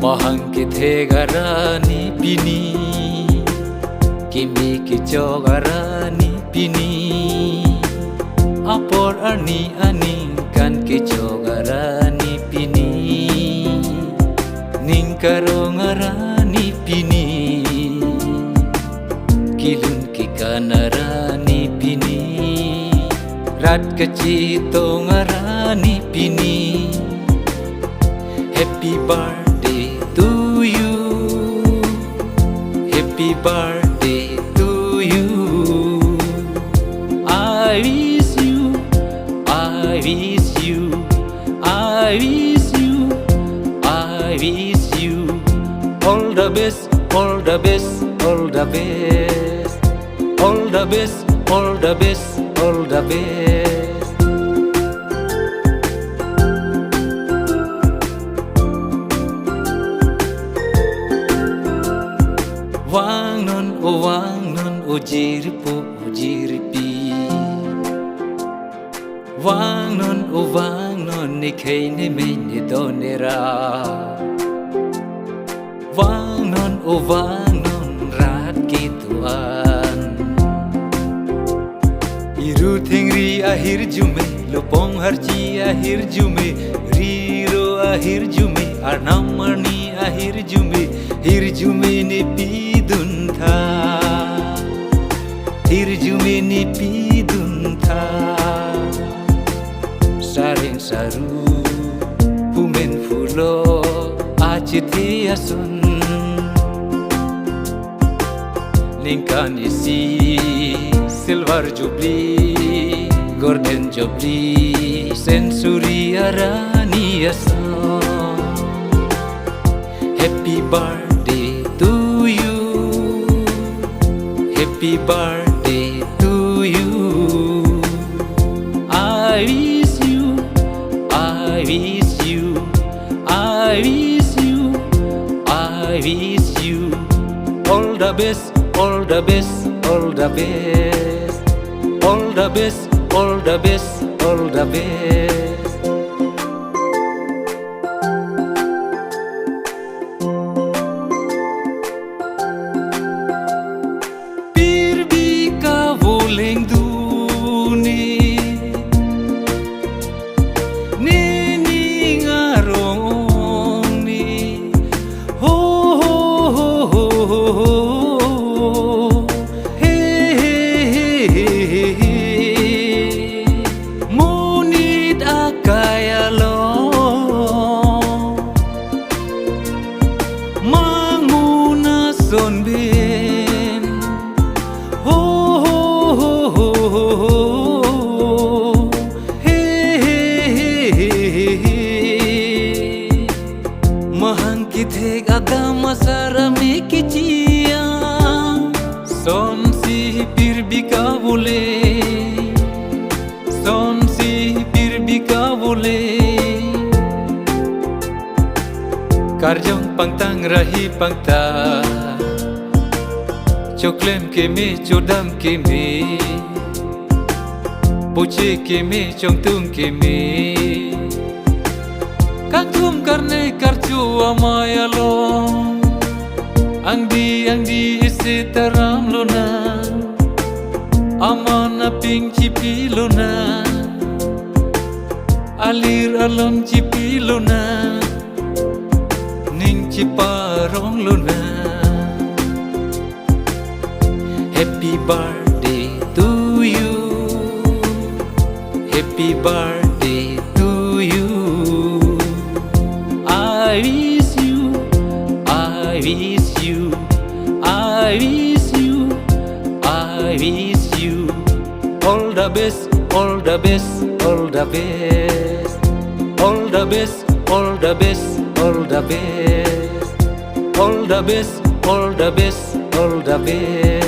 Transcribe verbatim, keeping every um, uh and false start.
Mahang kethek arni pini, kimi kechok arni pini, apor arni aningkan kechok arni pini, ning karong arni pini, kelun kekan arni pini, rat kachetong arni pini. Happy birthday to you. Happy birthday to you. I wish you, I wish you, I wish you, I wish you all the best, all the best, all the best. All the best, all the best, all the best. Vangnon, o vangnon, o jirpo, o jirpi. Vangnon, o vangnon, ne khei ne mei ne do ne ra. Vangnon, o vangnon, rat ketuan. Iru thengri ahirjume, lopong harchi ahirjume, riro ahirjume, arnam arni ahirjume, hirjume ne pidun tha. Hirjume ne pidun tha. Sareng saru, pumen pulo, achethe ason. Ningkan isi, silver jubilee, golden jubilee, century arni ason. Happy birthday to you. Happy birthday to you. I wish you, I wish you, I wish you, I wish you all the best, all the best, all the best, all the best, all the best, all the best. Pirbi kavoleng duni, nini ngarong ni. Ho, ho, ho, ho, ho, ho. He, he, he, he, he, he. Monit akai along mangmuna sonbin. Ho, ho, ho, ho, ho, ho. He, he, he, he, he, he. Mahang kethek adam asar ame kechiang. Sonsi pirbi kavole. Sonsi pirbi kavole. Karjong pangtang rahi pangtang. Choklem keme chodam keme. Poche keme chongtung keme. Kangthum karne karcho amei along. Angdi angdi isi taram lonang. Aman aping chipi lonang. Alir alon chipi lonang. Ning chiparong lonang. Happy birthday to you. Happy birthday to you. I wish you, I wish you, I wish you, I wish you all the best, all the best, all the best. All the best, all the best, all the best. All the best, all the best, all the best.